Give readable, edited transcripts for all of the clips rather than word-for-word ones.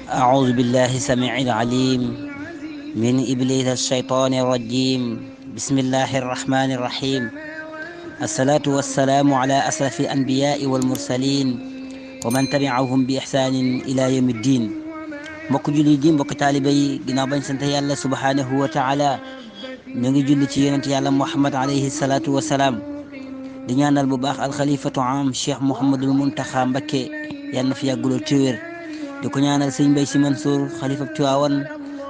أعوذ بالله السميع العليم من إبليس الشيطان الرجيم. بسم الله الرحمن الرحيم. الصلاة والسلام على أشرف الأنبياء والمرسلين ومن تبعهم بإحسان إلى يوم الدين. mbokk julli di mbokk taalibe yi ginnaaw bañ sant yàlla subhanahu wa taala ñu ngi julli ci yonent yàlla Muhammad alayhi salaatu wa salaam di ñaanal bu baax alxalifatu am Cheikh Mouhamadul Muntaxa Mbakke yàlla na fi yàgguloo ci wér. di ko ñaanal sëñ Mbay Si Mansour xalifa Tiwaawan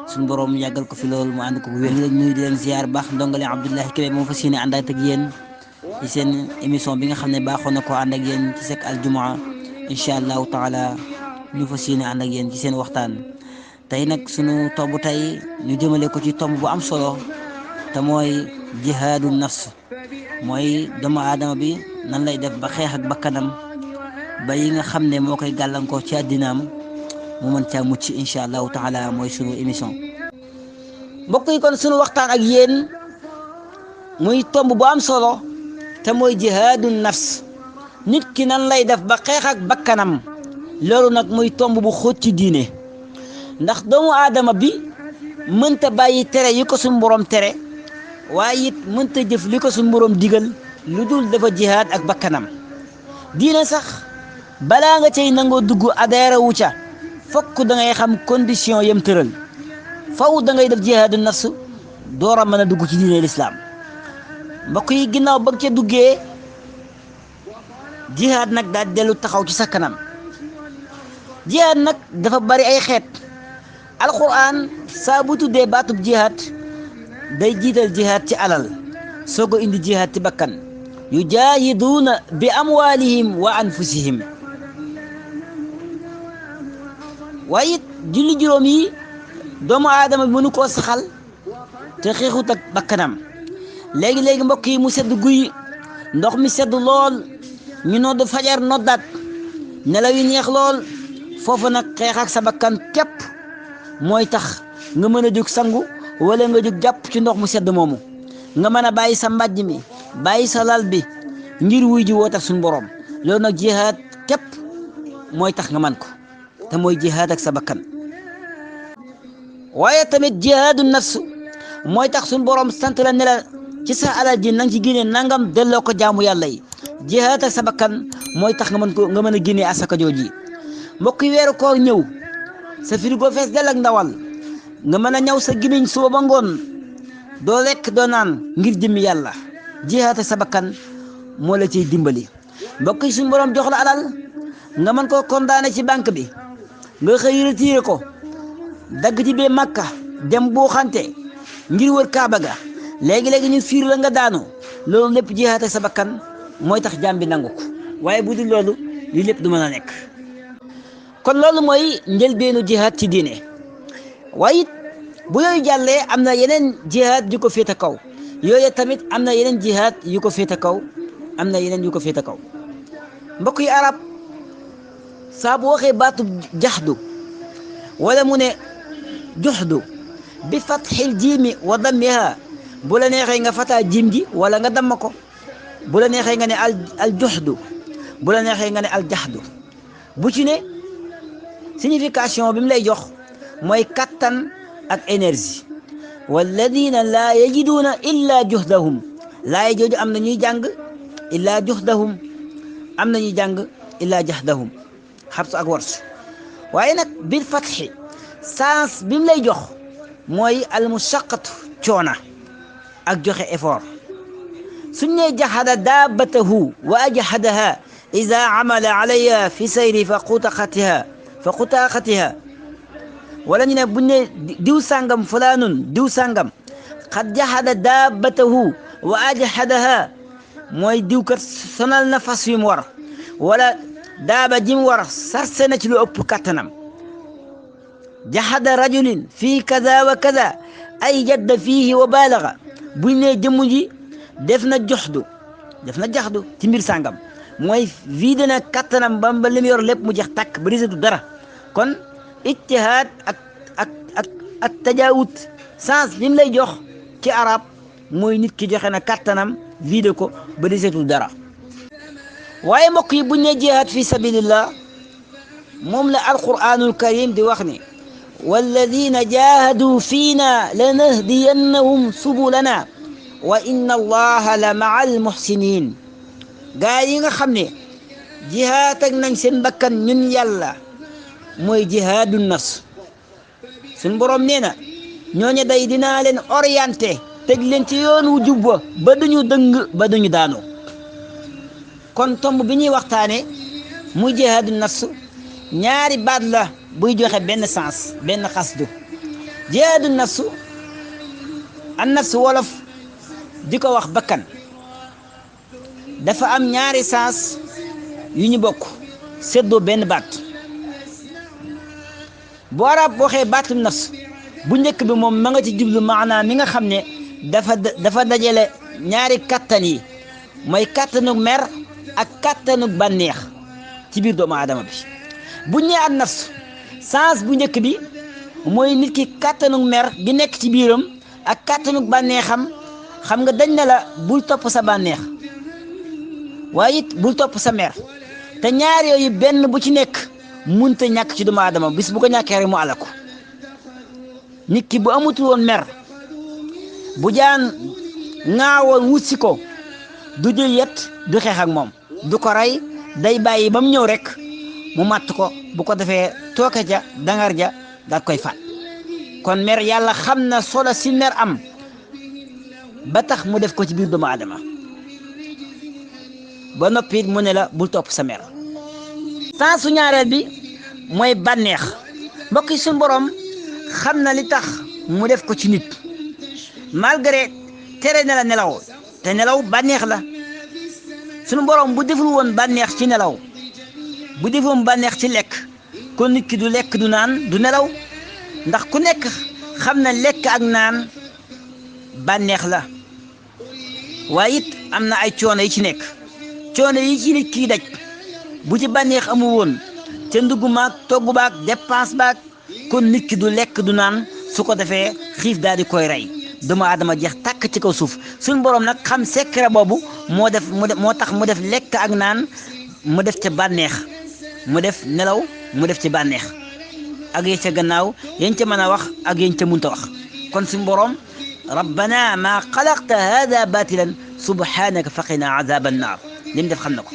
suñu borom yàggal ko fi lool mu ànd ko wér. ñu leen nuyu di leen ziar baax ndongale Abdoulahi Kébé moom fas yéene ànd ak yéen ci seen émission bi nga xam ne baaxoon na ko ànd ak yéen ci sek aljumaa incha allahu taala ñu fas yéene ànd ak yéen ci seen waxtaan. tey nag sunu tomb tey ñu jëmale ko ci tomb bu am solo te mooy jihaadu nafs, mooy doomu aadama bi nan lay def ba xeex ak bakkanam ba yi nga xam ne moo koy gàllankoor ci àddinaam mu mën caa mucc incha allahu taala mooy sunu émission. mbokk yi kon sunu waxtaan ak yéen muy tomb bu am solo te mooy jihaadu nafs, nit ki nan lay def ba xeex ak bakkanam. loolu nag muy tomb bu xóot ci diine, ndax doomu aadama bi mënta bàyyi tere yi ko suñu borom tere, waaye it mënta jëf li ko suñu borom digal lu dul dafa jihaad ak bakkanam. diine sax balaa nga cay nangoo dugg adhéré wu ca fokk da ngay xam condition yam tëral, faw da ngay def jihaadu nafs door a mën a dugg ci diine lislaam. mbokk yi ginnaaw ba nga ca duggee jihaad nag daal dellu taxaw ci sa kanam. jihaad nag dafa bari ay xeet. alquran saa bu tuddee baatub jihaad day jiital jihaad ci alal soo ko indi jihaad ci bakkan. yujaahiduuna bi amwaalihim wa anfusihim. waaye it julli juróom yi doomu aadama bi mënu koo saxal te xeexut ak bakkanam. léegi-léegi mbokk yi mu sedd guy, ndox mi sedd lool, ñu nodd fajar noddaat, nelaw yi neex lool. foofu nag xeex ak sa bakkan képp mooy tax nga mën a jóg sangu wala nga jóg jàpp ci ndox mu sedd moomu, nga mën a bàyyi sa mbàjj mi bàyyi sa lal bi ngir wuy ji woote suñu borom. loolu nag jihaad képp mooy tax nga man ko, te mooy jihaad ak sa bakkan. waaye tamit jihaadu nafs mooy tax suñu borom sant la ne la ci sa alal ji nang ci génnee nangam delloo ko jaamu yàlla yi. jihaad ak sa bakkan mooy tax nga mën a génnee asaka jooji. mbokk yi weeru koor ñëw, sa frigo fees del ak ndawal, nga mën a ñaw sa gimiñ suba ba ngoon doo lekk doo naan ngir jëmmi yàlla. jihaad ak sa bakkan moo la ciy dimbali. mbokk yi suñu borom jox la alal nga mën koo condamné ci banque bi, nga xëy retiré ko dagg ci bee Makka dem boo xante ngir wër Kaaba ga, léegi-léegi ñu fiir la nga daanu. loolu lépp jihaad ak sa bakkan mooy tax jaam bi nangu ko, waaye bu dul loolu lii lépp du mën a nekk. kon loolu mooy njëlbeenu jihaad ci diine. waaye it bu yooyu jàllee am na yeneen jihaad yu ko féete kaw, yooyu tamit am na yeneen jihaad yu ko féete kaw, am na yeneen yu ko féete kaw. mbokk yi arab saa bu waxee baatu jaxdu wala mu ne juxdu bi fatxil jiimi wa dammiha, bu la neexee nga fataa jiim gi wala nga damm ko, bu la neexee nga ne al juxdu, bu la neexee nga ne al jaxdu. bu ci ne signification bi mu lay jox mooy kattan ak énergie. walladina laa yajiduuna illa juhdahum, laay jooju am na ñuy jàng illa juhdahum, am na ñuy jàng illa jahdahum, Xabs ak Warsh. waaye nag bil fatxi sens bi mu lay jox mooy al mushaqatu, coona ak joxe effort. suñ ne jahada daabatahu wa ajhadaha ida amala alayha fi sayri fa qutaqatiha wala ñu ne buñ ne diw sàngam fulaanun diw sàngam xad jahada daabatahu wa ajhadaha, mooy diw kat sonal na fas wi mu war wala daaba ji mu war sarse na ci lu ëpp kattanam. jahada rajulin fii kaza wa kaza ay jadda fiihi wa baalaga, buñ ne jëmm ji def na jaxdu ci mbir sàngam mooy vide na kattanam ba li mu yor lépp mu jeex tàkk ba risetu dara. kon ijtihaad ak tajaawut sens bi mu lay jox ci arab mooy nit ki joxe na kattanam vide ko ba risetu dara. waaye mbokk yi buñ ne jihaad fi sabilillah moom la alquranul karim di wax ne walladina jahadu fiina lanahdiyannahum subulana wa inna allaha la maa almuhsinin gaa yi nga xam ne jihaad ak nañ seen bakkan ñun yàlla mooy jihaadu nafs suñ borom nee na ñooñu day dinaa leen orienté teg leen ci yoon wu jubba ba duñu dëng ba duñu daanu kon tomb bi ñuy waxtaane muy jihaadu nafs ñaari baat la buy joxe benn sens benn xasdu jihaadu nafs an nafs wolof di ko wax bakkan dafa am ñaari sens yu ñu bokk séddoo benn baat bu arab waxee baatum nafs bu njëkk bi moom ma nga ci jublu maanaam mi nga xam ne dafa dajale ñaari kattan yi mooy kattanug mer ak kattanug bànneex ci biir doomu aadama bi bu ñëwee an nafs sens bu njëkk bi mooy nit ki kattanug mer gi nekk ci biiram ak kattanug bànneexam xam nga dañ ne la bul topp sa bànneex waaye it bul topp sa mer te ñaar yooyu benn bu ci nekk munta ñàkk ci doomu aadama bis bu ko ñàkkee rek mu alaku nit ki bu amutul woon mer bu jaan ŋaawoon wut si ko du jël yet du xeex ak moom du ko rey day bàyyi ba mu ñëw rek mu matt ko bu ko defee tooke ja dangar ja daal koy faat kon mer yàlla xam na solo si mer am ba tax mu def ko ci biir doomu aadama ba noppi mu ne la bul topp sa mer sensu ñaareel bi mooy bànneex mbokk yi suñu borom xam na li tax mu def ko ci nit malgré tere na la nelaw te nelaw bànneex la suñu borom bu deful woon bànneex ci nelaw bu deful woon bànneex ci lekk kon nit ki du lekk du naan du nelaw ndax ku nekk xam na lekk ak naan bànneex la waaye it am na ay coono yi ci nekk coono yi ci nit kii daj bu ci bànneex amul woon ca ndugg maag togg baag dépense baag kon nit ki du lekk du naan su ko defee xiif daal di koy rey doomu aadama jeex tàkk ci kaw suuf suñ borom nag xam secret boobu moo tax mu def lekk ak naan mu def ca bànneex mu def nelaw mu def ci bànneex ak yéen ca gannaaw yéen ca mën a wax ak yéen ca munta wax kon suñ borom rabbana ma xalaqta hada batilan subhanaka faqina azaba annar li mu def xam na ko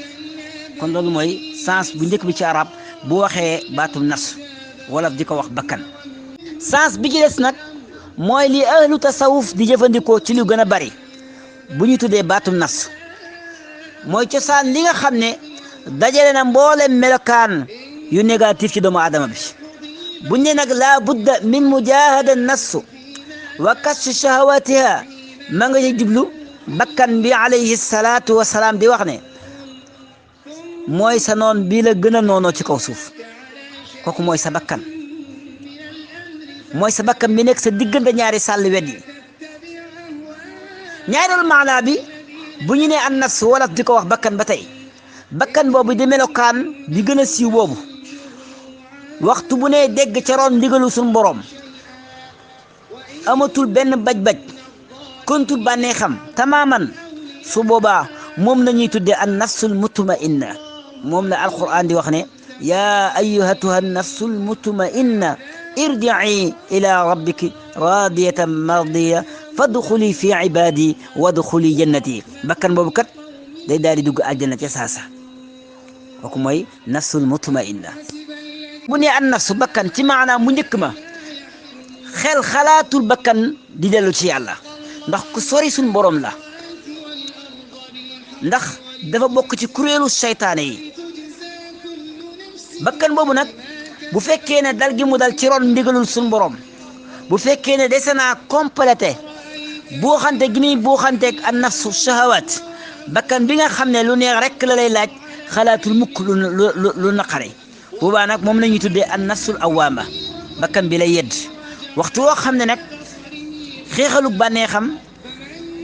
kon loolu mooy sens bu njëkk bi ci arab bu waxee baatum nas wolof di ko wax bakkan sens bi ci des nag mooy li ahlu tasawuf di jëfandikoo ci lu gën a bari bu ñu tuddee baatum nas mooy cosaan li nga xam ne dajale na mboolem melokaan yu négatif ci doomu aadama bi bu ñu ne nag laa budda min mujahada nafsu wa kasfi shahawatiha ma nga ci jublu bakkan bi alayhi salaatu wasalaam di wax ne mooy sa noon bii la gën a noonoo ci kaw suuf kooku mooy sa bakkan bi nekk sa diggante ñaari sàll wet yi ñaareelu maanaa bi bu ñu nee an nafs wala di ko wax bakkan ba tey bakkan boobu di melokaan di gën a siiw boobu waxtu bu ne dégg ca roon ndigalu suñu borom amatul benn baj-baj kontul bànneexam tamaaman su boobaa moom la ñuy tuddee an nafsul mutmainna moom la alquran di wax ne yaa ayyuhatuha nafsul mutmainna irji'i ila rabbiki radiyatan mardiya fadxuli fi ibadi wadxuli jannati bakkan boobu kat day daal di dugg àjjana ca saasa kooku mooy nafsul mutmainna bu ne an nafsu bakkan ci maanaam mu njëkk ma xel xalaatul bakkan di dellu ci yàlla ndax ku sori suñ borom la ndax dafa bokk ci kuréelu seytaane yi bakkan boobu nag bu fekkee ne dal gi mu dal ci ron ndigalul suñ borom bu fekkee ne dese naa complété boo xante gi muy boo xanteeg an nafsu shahawat bakkan bi nga xam ne lu neex rek la lay laaj xalaatul mukk lu naqare boobaa nag moom la ñuy tuddee an nafsul awaama bakkan bi lay yedd waxtu woo xam ne nag xeexalug bànneexam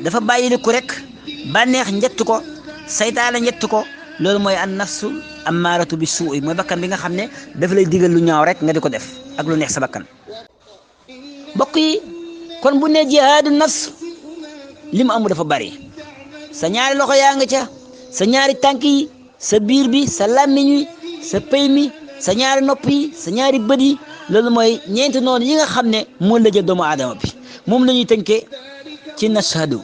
dafa bàyyili ko rek bànneex njett ko saytaane njett ko loolu mooy an nafsul ammaaratu bi suu'i mooy bakkan bi nga xam ne dafa lay digal lu ñaaw rek nga di ko def ak lu neex sa bakkan mbokk yi kon bu ne jihaadu nafs li mu amu dafa bari sa ñaari loxo yaa nga ca sa ñaari tànk yi sa biir bi sa làmmiñ wi sa pëy mi sa ñaari nopp yi sa ñaari bët yi loolu mooy ñeenti noonu yi nga xam ne moo la jël doomu aadama bi moom la ñuy tënkee ci nashhadu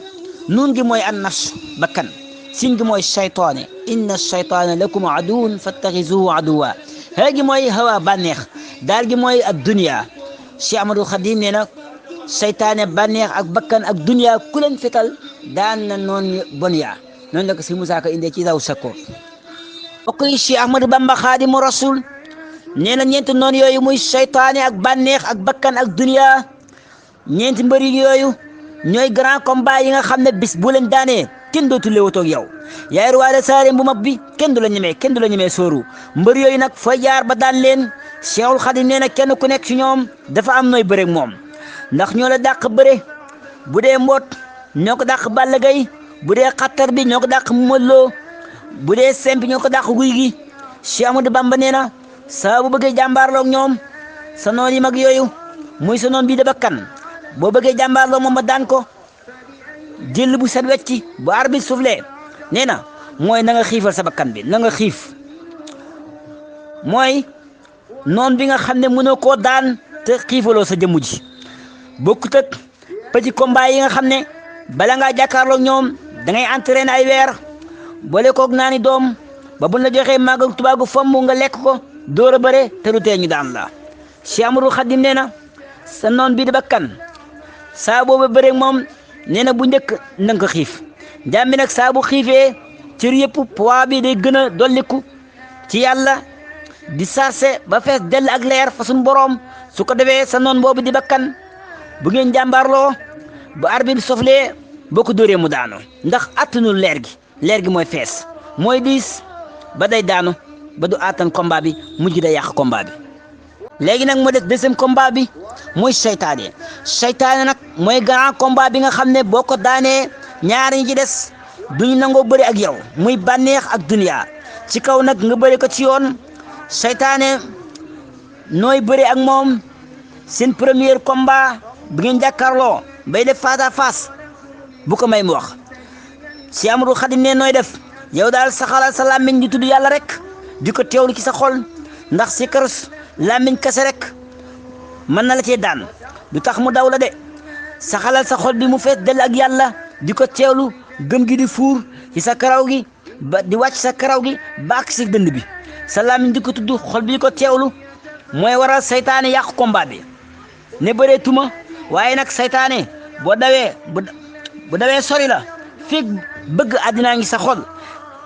nuun gi mooy an nafs bakkan sin gi mooy shaytaane inna shaytaana lakum aduwwun fattaxizuhu aduwwa haa gi mooy hawa bànneex daal gi mooy ad dunya Cheikh Ahmadul Khadim nee na seytaane bànneex ak bakkan ak dunya ku leen fetal daan na noon bon yaa noonu la ko si Musaa Ka indee ci daw sakko bokk yi Cheikh Ahmadou Bamba Xaadimu Rasul nee na ñeenti noonu yooyu muy seytaane ak bànneex ak bakkan ak dunya ñeenti mbëri yooyu ñooy grand combat yi nga xam ne bis bu leen daanee kenn dootu leewatoo ak yow yaay roi des arènes bu mag bi kenn du la ñemee sóoru mbër yooyu nag fooy jaar ba daan leen Cheikhul Khadim nee na kenn ku nekk ci ñoom dafa am nooy bëre ak moom ndax ñoo la dàq bëre bu dee mboot ñoo ko dàq Balla Gaye bu dee xattar bi ñoo ko dàq Modou Lo bu dee sempi ñoo ko dàq guy gi Cheikh Ahmadou Bamba nee na saa bu bëggee jàmbaarloog ñoom sa noon yi mag yooyu muy sa noon bii da bakkan boo bëggee jàmbaarloog moom ba daan ko jël bu set wecci bu arbitre soufflé nee na mooy na nga xiifal sa bakkan bi na nga xiif mooy noon bi nga xam ne mënoo koo daan te xiifaloo sa jëmm ji bokkut ak petit combat yi nga xam ne bala ngaa jàkkaarloog ñoom da ngay entraîné ay weer boole koog naani doom ba buñ la joxee màgg tubaagu fomm nga lekk ko door a bëre te du tee ñu daan la Cheikh Ahmadou Khadim nee na sa noon bii di bakkan saa boobu bëre moom nee na bu njëkk na nga ko xiif jaam bi nag saa bu xiifee cër yëpp poids bi day gën a dolliku ci yàlla di sarse ba fees dell ak leer fa suñ boroom su ko defee sa noon boobu di bakkan bu ngeen jàmbaarloo bu arbitre bi soflee boo ko dóoree mu daanu ndax attanul leer gi mooy fees mooy diis ba day daanu ba du attan combat bi mujj day yàq combat bi léegi nag moo des deuxième combat bi mooy seytaane nag mooy grand combat bi nga xam ne boo ko daanee ñaar ñi ci des duñu nangoo bëri ak yow muy bànneex ak dunya ci kaw nag nga bëri ko ci yoon seytaane nooy bëri ak moom seen premier combat bu ngeen jàkkaarloo bay def face à face bu ko may mu wax si Ahmadou Khadim ne nooy def yow daal saxalal sa làmmiñ di tudd yàlla rek di ko teewlu ci sa xol ndax si kër làmmiñ kese rek mën na la cee daan du tax mu daw la de saxalal sa xol bi mu fees dell ak yàlla di ko teewlu gëm gi di fuur ci sa karaw gi ba di wàcc sa karaw gi ba ak si dënd bi sa làmmiñ di ko tudd xol bi di ko teewlu mooy waral seytaane yàq combat bi ne bëree tuma waaye nag seytaane boo dawee bu dawee sori la fii bëgg àddinaa ngi sa xol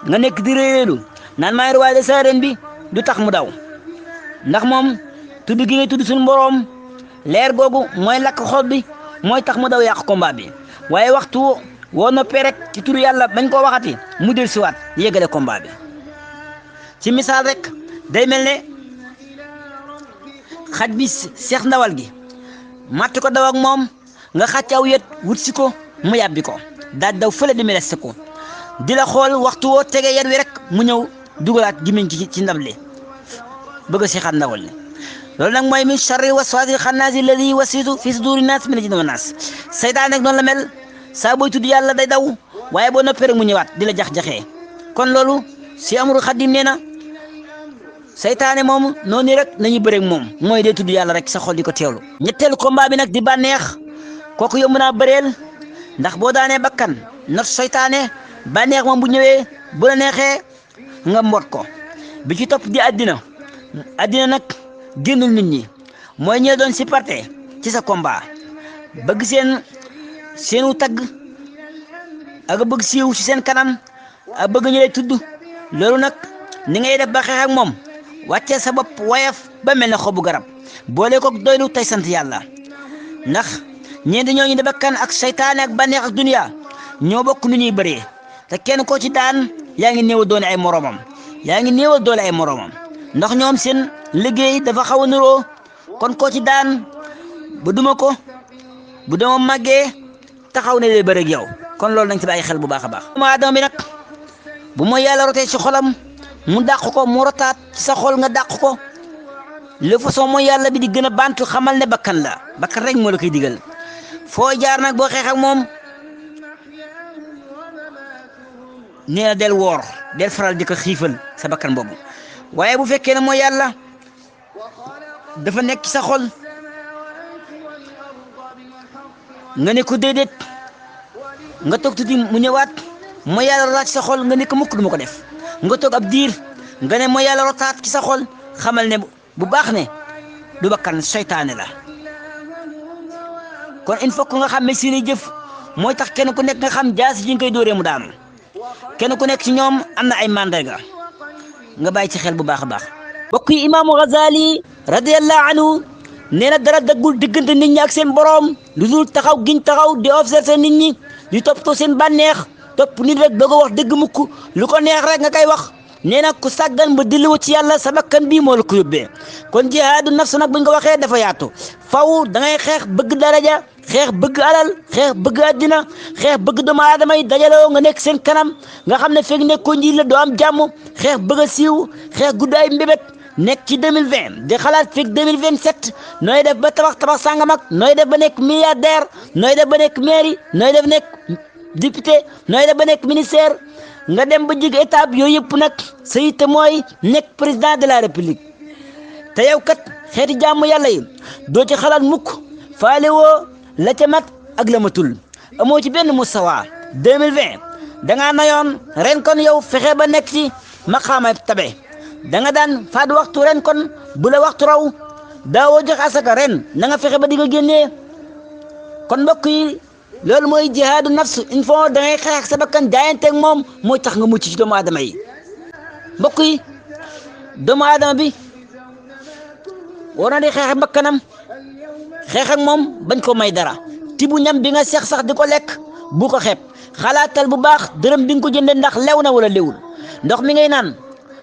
nga nekk di réeréelu naan maay roi des arènes bi du tax mu daw ndax moom tudd gi ngay tudd suñu boroom leer googu mooy lakk xol bi mooy tax mu daw yàq combat bi waaye waxtu woo noppee rek ci turu yàlla bañ koo waxati mu del siwaat yégale combat bi ci misaal rek day mel ne xaj bi seex ndawal gi matt ko daw ak moom nga xàcc aw yet wut si ko mu yàbbi ko daal daw fële di meleste ko di la xool waxtu woo tegee yet wi rek mu ñëw dugalaat gimiñ ci ndab li bëgg a seexaat ndawal li loolu nag mooy min charri waswaasi xannaasi alladi wasitu fi suduri naas mina jinni wa naas seytaan nag noonu la mel saa booy tudd yàlla day daw waaye boo noppee rek mu ñëwaat di la jax-jaxee kon loolu si Ahmadou Khadim nee na seytaane moom noonu rek nañu bëreeg moom mooy dee tudd yàlla rek sa xol di ko teewlu ñetteelu combat bi nag di bànneex kooku yomb naa bëreel ndax boo daanee bakkan not seytaane bànneex moom bu ñëwee bu la neexee nga mbot ko bi ci topp di addina nag génnul nit ñi mooy ñee doon supporter ci sa combat bëgg seenu tagg ak bëgg siiw ci seen kanam ak bëgg ñu lay tudd loolu nag ni ngay def ba xeex ak moom wàccee sa bopp woyof ba mel ne xobu garab boole ko doylu tey sant yàlla ndax ñeenti ñooñu di bakkan ak seytaane ak bànneex ak dunya ñoo bokk nu ñuy bëree te kenn koo ci daan yaa ngi néewal doole ay moromam ndax ñoom seen liggéey dafa xaw a niroo kon koo ci daan bu duma ko bu dama màggee taxaw ne lay bëre ak yow kon loolu nañ ci bàyyi xel bu baax a baax. doomu aadama bi nag bu mooy yàlla rotee ci xolam mu dàq ko mu rotaat ci sa xol nga dàq ko le façon mooy yàlla bi di gën a bantu xamal ne bakkan la bakkan rek moo la koy digal foo jaar nag boo xeex ak moom nee na del woor del faral di ko xiifal sa bakkan boobu waaye bu fekkee ne mooy yàlla dafa nekk ci sa xol nga ne ko déedéet nga toog tuuti mu ñëwaat mooy yàlla rotaat ci sa xol nga ne ko mukk du ma ko def nga toog ab diir nga ne mooy yàlla rotaat ci sa xol xamal ne bu baax ne du bakkan seytaane la. kon il faut que nga xam ne seeni jëf mooy tax kenn ku nekk nga xam jaasi ji nga koy dóoree mu daanu kenn ku nekk ci ñoom am na ay mandarga nga bàyyi ci xel bu baax a baax. mbokk yi imaamu Ghazali radiyallahu anhu nee na dara daggul diggante nit ñi ak seen borom lu dul taxaw giñ taxaw di observer nit ñi di toppatoo seen bànneex topp nit rek bëgg a wax dëgg mukk lu ko neex rek nga koy wax. nee na ku sàggan ba dilliwu ci yàlla sa bakkan bii moo la ko yóbbee kon jihaadu nafs nag buñ ko waxee dafa yaatu faw da ngay xeex bëgg daraja xeex bëgg alal xeex bëgg àddina xeex bëgg doomu aadama yi dajaloo nga nekk seen kanam nga xam ne fekk nekkoo njiit la doo am jàmm xeex bëgg a siiw xeex guddaay mbébét nekk ci 2020 di xalaat fekk 2027 nooy def ba tabax sàngam ak nooy def ba nekk milliardaire nooy def ba nekk mairie nooy def nekk député nooy def ba nekk ministère nga dem ba jig étape yooyu yëpp nag sa yitte mooy nekk président de la république te yow kat xeeti jàmm yàlla yi doo ci xalaat mukk faale woo la ca mat ak la matul amoo ci benn mustawa 2020 da ngaa nayoon ren kon yow fexe ba nekk ci maqaama tabe da nga daan faat waxtu ren kon bu la waxtu raw daawoo jox asaka ren na nga fexe ba di nga génnee kon mbokk yi loolu mooy jihaadu nafs il faut da ngay xeex ak sa bakkan jaayanteeg moom mooy tax nga mucc ci doomu aadama yi mbokk yi doomu aadama bi war na di xeex ak bakkanam xeex ak moom bañ ko may dara tibu ñam bi nga seex sax di ko lekk bu ko xeeb xalaatal bu baax dërëm bi nga ko jëndee ndax lew na wala lewul ndox mi ngay naan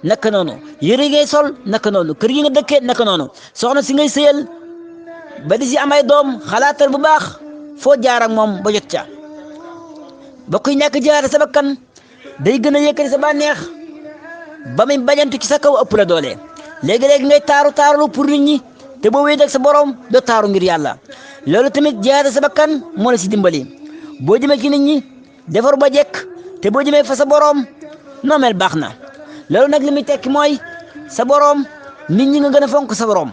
naka noonu yëre ngay sol naka noonu kër gi nga dëkkee naka noonu soxna si ngay sëyal ba di si am ay doom xalaatal bu baax foo jaar ak moom ba jot ca bokk yi ñàkk jihaad sa bakkan day gën a yëkkati sa bànneex ba muy bajantu ci sa kaw ëpp la doole léegi-léegi ngay taarulu pour nit ñi te boo wéet ak sa borom doo taaru ngir yàlla loolu tamit jihaad sa bakkan moo la si dimbali boo jëmee ci nit ñi defar ba jekk te boo jëmee fa sa borom noo mel baax na loolu nag li muy tekki mooy sa borom nit ñi nga gën a fonk sa borom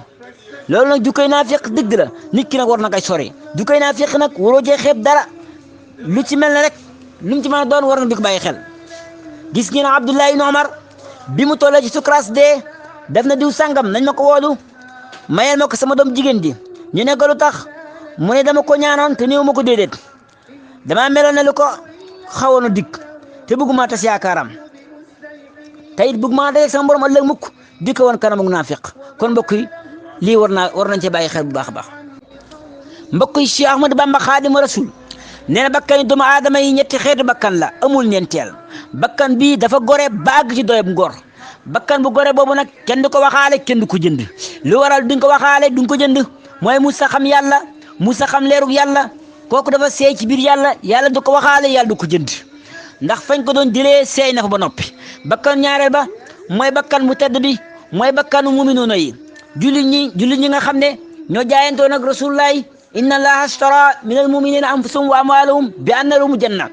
loolu nag jukkoy naafiq dëgg la nit ki nag war na koy sori jukkoy naafiq nag waroo cee xeeb dara lu ci mel ne rek lu mu ci mën a doon war na di ko bàyyi xel gis ngeen Abdullah ibn Umar bi mu tollee ci sukuraas dee def na diw sàngam nañ ma ko woolu mayel ma ko sama doom jigéen di ñu ne ko lu tax mu ne dama ko ñaanoon te néew ma ko déedéet dama meloon ne lu ko xawoon a dikk te bëgguma tas yaakaaram te it bëgguma dajeeg sama borom ëllëg mukk di ko woon kanamu naafiq kon mbokk yi lii war nañ cee bàyyi xel bu baax a baax mbokk yi Cheikh Ahmadou Bamba Xaadimu Rasul nee na bakkan yi doomu aadama yi ñetti xeetu bakkan la amul ñeenteel bakkan bii dafa gore baag ci doyab ngor bakkan bu gore boobu nag kenn du ko waxaale kenn du ko jënd lu waral duñ ko waxaale duñ ko jënd mooy musa xam yàlla musa xam leerug yàlla kooku dafa seey ci biir yàlla du ko waxaale yàlla du ko jënd ndax fañ ko doon jëlee seey na fa ba noppi bakkan ñaareel ba mooy bakkan mu tedd bi mooy bakkanu muminuuna yi jullit ñi nga xam ne ñoo jaayantoo nag rasulullahi inna allaha ashtara min al muminina anfusahum wa amwalahum bi anna lahum janna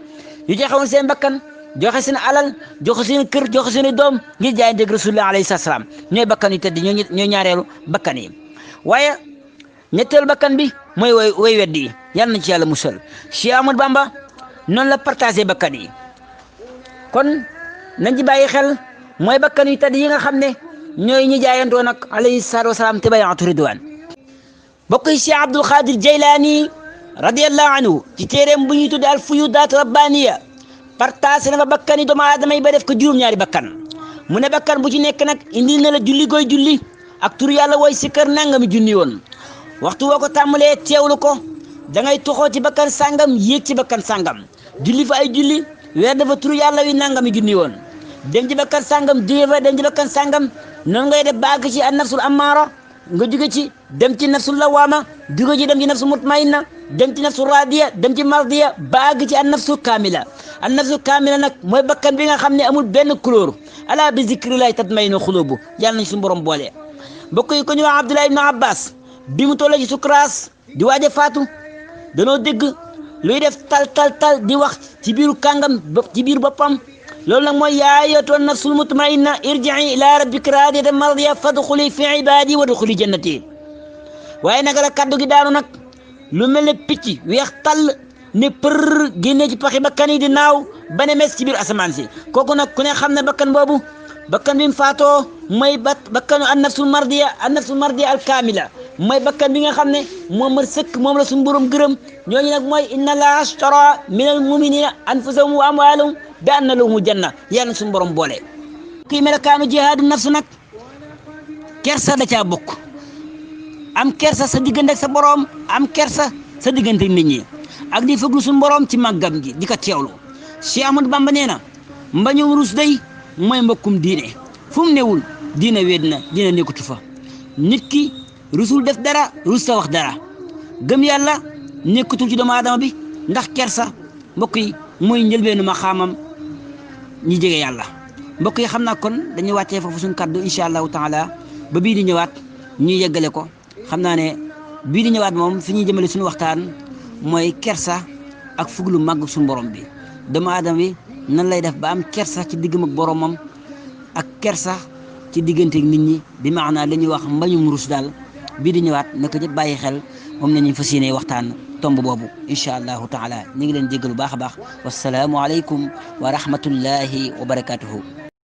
yu joxewoon seen bakkan joxe seen alal joxe seen kër joxe seen doom ngir jaayanteeg rasulullah alayhi salaam ñooy bakkan yu tedd ñooy ñaareelu bakkan yi waaye ñetteelu bakkan bi mooy way weddi yi yal na ci yàlla musal Cheikh Ahmadou Bamba noonu la partagé bakkan yi kon nañ ci bàyyi xel mooy bakkan yu tedd yi nga xam ne ñooy ñi jaayantoo nag alayhi salaatu wasalaam te bayaatu ridwaan bokk yi Cheikh Abdul Qadir Jaylaani radiyallahu anhu ci téeréem bu ñuy tudde al fuyudaat rabbaniya partagé na fa bakkan yi doomu aadama yi ba def ko juróom-ñaari bakkan mu ne bakkan bu ci nekk nag indil na la julli gooy julli ak tur yàlla wooy sikkar nangami junni woon waxtu woo ko tàmmalee teewlu ko da ngay toxoo ci bakkan sàngam yéeg ci bakkan sàngam julli fa ay julli weer dafa tur yàlla wi nangami junni woon dem ci bakkan sàngam jóge fa dem ci bakkan sàngam noonu ngay def baag ci an nafsul ammaara nga jóge ci dem ci nafsul lawaama jóge ci dem ci nafsul mutmainna dem ci nafsul radiya dem ci mardiya baag ci an nafsul kaamila an nafsul kaamila nag mooy bakkan bi nga xam ne amul benn couleur ala bi zikrillahi tatmainu xulubu yàlla nañ suñu borom boole mbokk yi ko ñu wax Abdullah ibn Abbas bi mu toll ci sukuraas di waaj a faatu danoo dégg luy def tal di wax ci biiru kàngam ci biir boppam loolu nag mooy yaa ayyatuha nafsul mutmainna irji'i ila rabbika radiyatan mardiya fadxuli fi ibadi wadxuli jannati. waaye nag la kaddu gi daanu nag lu mel ne picc weex tàll ne për génne ci paxi bakkan yi di naaw ba ne mes ci biir asamaan si. kooku nag ku ne xam ne bakkan boobu bakkan bi mu faatoo mooy bakkanu an nafsul mardiya al kaamila, mooy bakkan bi nga xam ne moom ma sëkk moom la suñu borom gërëm. ñooñu nag mooy inna allaha ashtara minal muminina anfusahum wa amwalahum bi anna lahumul janna, yàlla suñu borom boole. kii melakaanu jihaadu nafs nag kersa da caa bokk. am kersa sa diggante ak sa borom, am kersa sa diggante ak nit ñi, ak di fëglu suñu borom ci màggam gi di ko teewlu. Cheikh Ahmadou Bamba nee na mbañum rus day mooy mbokkum diine, fu mu newul diine wéet na, diine nekkatu fa. nit ki rusul def dara, rus ta wax dara. gëm yàlla nekkatul ci doomu aadama bi, ndax kersa mbokk yi mooy njëlbeenu ma xaamam ñi jege yàlla. mbokk yi xam naa kon dañuy wàccee foofu suñu kaddu incha allahu taala ba bii di ñëwaat ñuy yeggale ko. xam naa ne bii di ñëwaat moom fi ñuy jëmale suñu waxtaan mooy kersa ak fuglu màgg suñu borom bi. doomu aadama bi nan lay def ba am kersa ci diggam ak boromam ak kersa ci diggante ak nit ñi, bi maanaa la ñuy wax mbañum rus daal. bii di ñëwaat naka ñëpp bàyyi xel, moom la ñuy fas yéene waxtaan tomb boobu incha allahu taala. ñu ngi leen jéggalu baax a baax. wassalaamu aleykum wa rahmatullahi wa barakatuhu.